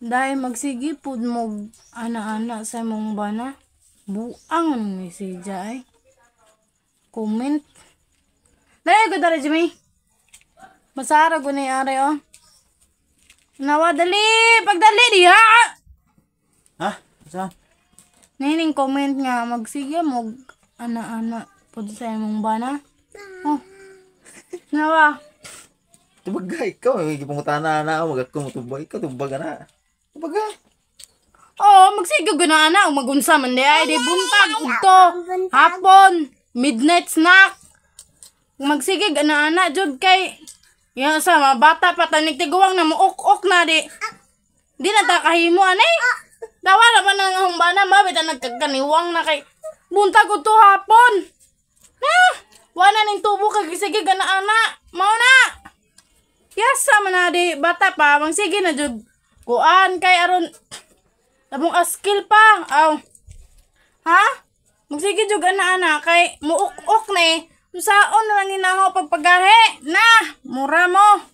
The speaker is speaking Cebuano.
Dahil magsige pud mo ana-ana sa imong bana. Buang ni si ay. Comment. Dali ko dali, Jimmy. Masara ko ni are oh. Nawa dali, pagdali diha. Ha? Saan? Nining comment nga magsige mo ana-ana pud sa imong bana. Oh. Nawa. Tubag ka, ikaw. May gipangutana na ako. Magako mo tubag. Ikaw, tubag ka na. Tubag ka. Oh, magsige ko na ana magunsa man di ay di buntag udto. Hapon, midnight snack. Magsige ana ana jud kay ya sa mga bata pa tanig tiguang na muok-ok na di. Di na ta kahimo ani. Dawa na pa nang ahong bana mabita nagkakaniwang na kay buntag udto hapon. Na, wala ning tubo kay sige ana ana. Mao na. Yasa man na di bata pa magsige na jud kuan kay aron labong askil pa. Aw. Ha? Magsige jud ana-ana kay muuk-ok ni. Unsaon na lang ginaho pagpagahe. Na, mura mo.